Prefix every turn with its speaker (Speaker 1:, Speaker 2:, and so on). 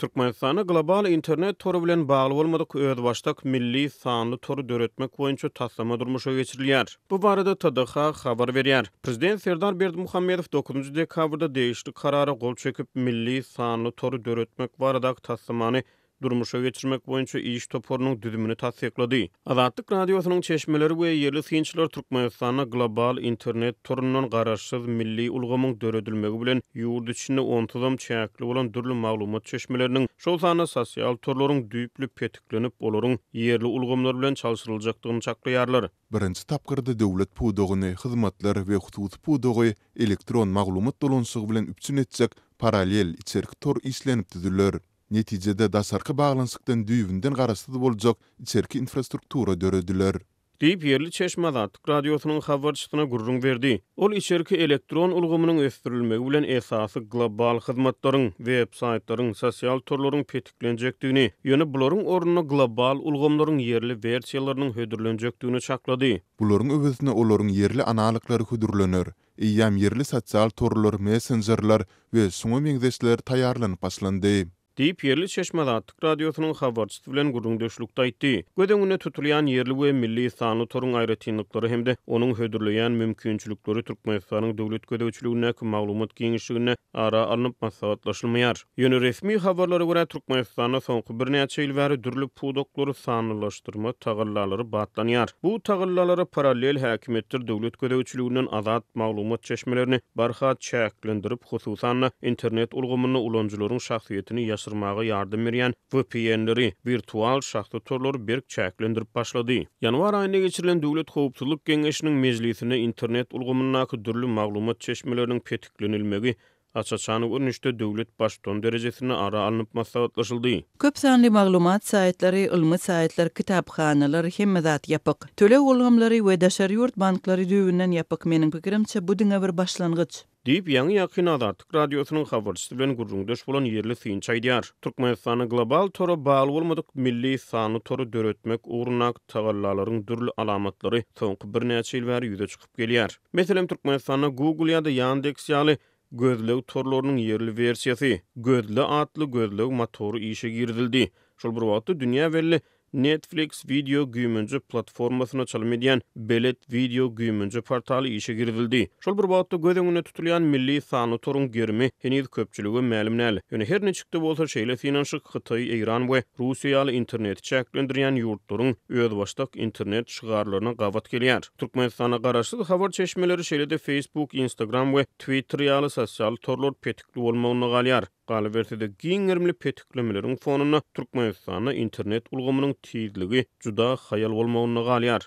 Speaker 1: Türkmenistanda global internet tory bilen bagly bolmadyk özbaşdak milli sanly tory döretmek boýunça taslama durmuşa geçirilýär. Bu barada TDH habar berýär. Prezident Serdar Berdimuhamedow dokuzynjy dekabrda degişli Karara gol çekip, milli sanly tory döretmek baradaky taslamany durmuşa geçirmek boýunça iş toparynyň düzümini tassyklady. Azatlyk Radiosynyň çeşmeleri we ýerli synçylar Türkmenistanda global internet torundan garaşsyz milli ulgamyň döredilmegi bilen ýurt içinde onsuzam çäkli bolan dürli maglumat çeşmeleriniň, şol sanda sosial torlaryň düýpli petiklenip, olaryň ýerli ulgamlar bilen çalşyryljakdygyny çaklaýarlar.
Speaker 2: Birinji tapgyrda döwlet pudagyny, hyzmatlar we hususy pudagy elektron maglumat dolanyşygy bilen üpjün etjek parallel içerki tor işlenip düzüler. Netijede daşarky baglanyşykdan düýbünden garaşsyz boljak içerki infrastruktura dörediler.
Speaker 1: Diýip, ýerli çeşme Azatlyk Radiosynyň habarçysyna gürrüň berdi. Ol içerki elektron ulgamynyň ösdürilmegi bilen esasy global hyzmatlaryň, web-saýtlaryň, sosial torlaryň petiklenjekdigini, ýöne bularyň ornuna global ulgamlaryň ýerli wersiýalarynyň hödürlenjekdigini çaklady.
Speaker 2: Bularyň öwezine olaryň ýerli analoglary hödürlener. Eýýäm ýerli sosial torlar, messenjerler we şuňa meňzeşler taýýarlanyp başlandy.
Speaker 1: Diýip, ýerli çeşme Azatlyk Radiosynyň habarçysy bilen gürrüňdeşlikde aýtdy. Göz öňünde tutulýan ýerli we milli sanly toruň aýratynlyklary hem-de onuň hödürleýän mümkinçilikleri Türkmenistanyň döwlet gözegçiligindäki maglumat giňişliginde ara alnyp maslahatlaşylmaýar. Ýöne resmi habarlara görä, Türkmenistanda soňky birnäçe ýyl bäri dürli pudaklary sanlylaşdyrma tagallalary batlanýar. Bu tagallalara parallel häkimiýetler döwlet gözegçiliginden azat maglumat çeşmelerini barha çäklendirip, hususan-da, internet ulgamynda ulanyjylaryň şahsyýetini ýaşyrmaga ýardam berýän VPN-leri, wirtual şahsy torlary berk çäklendirip başlady. Ýanwar aýynda geçirilen Döwlet howpsuzlyk geňeşiniň mejlisinde internet ulgamyndaky dürli maglumat çeşmeleriniň petiklenilmegi aç-açan görnüşde döwlet Baştutany derejesinde ara alnyp maslahatlaşyldy.
Speaker 3: Köp sanly maglumat saýtlary, ylmy saýtlar, kitaphanalar, hemme zat ýapyk. Töleg ulgamlary we daşary ýurt banklary düýbünden ýapyk, meniň pikirimçe bu diňe bir başlangyç.
Speaker 1: Diýip, ýaňy-ýakyn Azatlyk Radiosynyň habarçysy bilen gürrüňdeş bolan ýerli synçy aýdýar. Türkmenistanda global tora bagly bolmadyk milli sanly tory döretmek ugrundaky tagallalaryň dürli alamatlary soňky birnäçe ýyl bäri ýüze çykyp gelýär. Meselem, Türkmenistanda Google ýa-da Yandex ýaly gözleg torlarynyň ýerli wersiýasy, Gözle atly gözleg motory işe girizildi. Şol bir wagtda dünýä belli Netflix wideo güýmenje platformasyna çalym edýän Belet wideo güýmenje portaly işe girizildi. Şol bir wagtda göz öňünde tutulýan milli sanly toruň gerimi heniz köpçülige mälim däl. Ýöne her niçik-de bolsa şeýle synanyşyk Hytaý, Eýran we Russiýa ýaly interneti çäklendirýän ýurtlaryň özbaşdak internet şygarlaryna gabat gelýär. Türkmenistanda garaşsyz habar çeşmeleri, şeýle-de Facebook, Instagram we Twitter ýaly sosial torlar petikli bolmagynda galýar. Galyberse-de, giň gerimli petiklemeleriň fonunda Türkmenistanda internet ulgamynyň tizligi juda haýal bolmagynda galýar.